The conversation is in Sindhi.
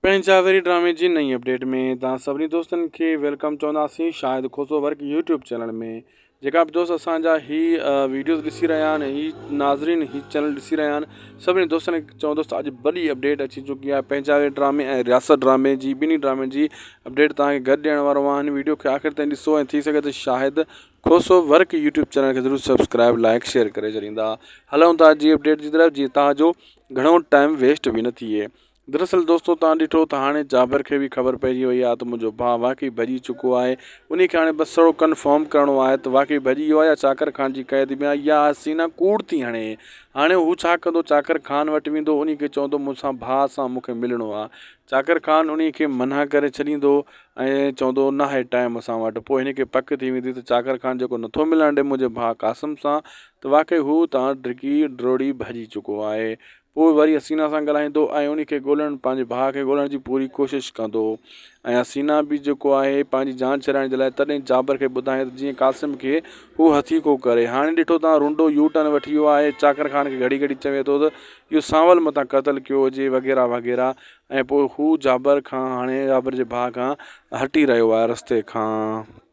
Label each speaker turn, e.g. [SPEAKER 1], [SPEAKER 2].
[SPEAKER 1] پنهنجا وري ڊرامي جي نئين اپڊيٽ ۾ توهان سڀني دوستن کي welcome چونداسين Shahid Khoso work YouTube channel ۾ جيڪا به دوست اسان جا هي ويڊيوز ڏسي رهيا آهن هي ناظرين هي چينل ڏسي رهيا آهن سڀني دوستن کي چوندس ته اڄ وڏي اپڊيٽ اچي چڪي آهي پنهنجا وري ڊرامي ۽ رياست ڊرامي جي ٻنهي ڊرامن جي اپڊيٽ توهان کي گڏ ڏيڻ وارو آهن ويڊيو کي آخر تائين ڏسو ۽ ٿي سگهي ته Shahid Khoso work YouTube channel کي ضرور سبسڪرائب لائڪ شيئر ڪري ڇڏيندا هلون ٿا جي اپڊيٽ جي طرف جي توهان جو گهڻو ٽائم ويسٽ به نه ٿئي دراصل دوستو توهان ڏٺو ته هاڻي جابر کي به خبر پئجي وئي آهي ته منهنجو ڀاء واقعي ڀڄي چڪو آهي انهي کي هاڻي بس سڙو ڪنفرم ڪرڻو آهي ته واقعي ڀڄي ويو آهي يا چاڪر خان جي قيد ۾ آهي يا حسينه ڪوڙ ٿي هڻي هاڻي هو ڇا ڪندو چاڪر خان وٽ ويندو انهي کي چوندو مون سان ڀاء سان مون کي ملڻو آهي چاڪر خان انهي کي منع ڪري ڇڏيندو ۽ چوندو ناهي ٽائيم اسان وٽ پوء هن کي پڪ ٿي ويندي ته چاڪر خان جيڪو نٿو ملڻ ڏي منهنجي ڀاء قاسم سان ته واقعي هو تان ڊڪي ڊوڙي ڀڄي چڪو آهي پوء وري حسينا سان ڳالهائيندو ۽ ان کي ڳولڻ پنهنجي ڀاء کي ڳولڻ جي پوري ڪوشش ڪندو ۽ حسينا به جيڪو آهي پنهنجي جان ڇڏائڻ جي لاء تڏهن جابر کي ٻڌائي ته جيئن قاسم کي هو هٿيڪو ڪري هاڻي ڏٺو تان رنڊو يو ٽرن وٺي ويو آهي چاڪر خان کي گهڙي گهڙي چوي ٿو ته اهو سانول متان قتل ڪيو هجي وغيره وغيره ۽ پوء هو جابر کان هاڻي جابر جي ڀاء کان هٽي رهيو آهي رستي کان.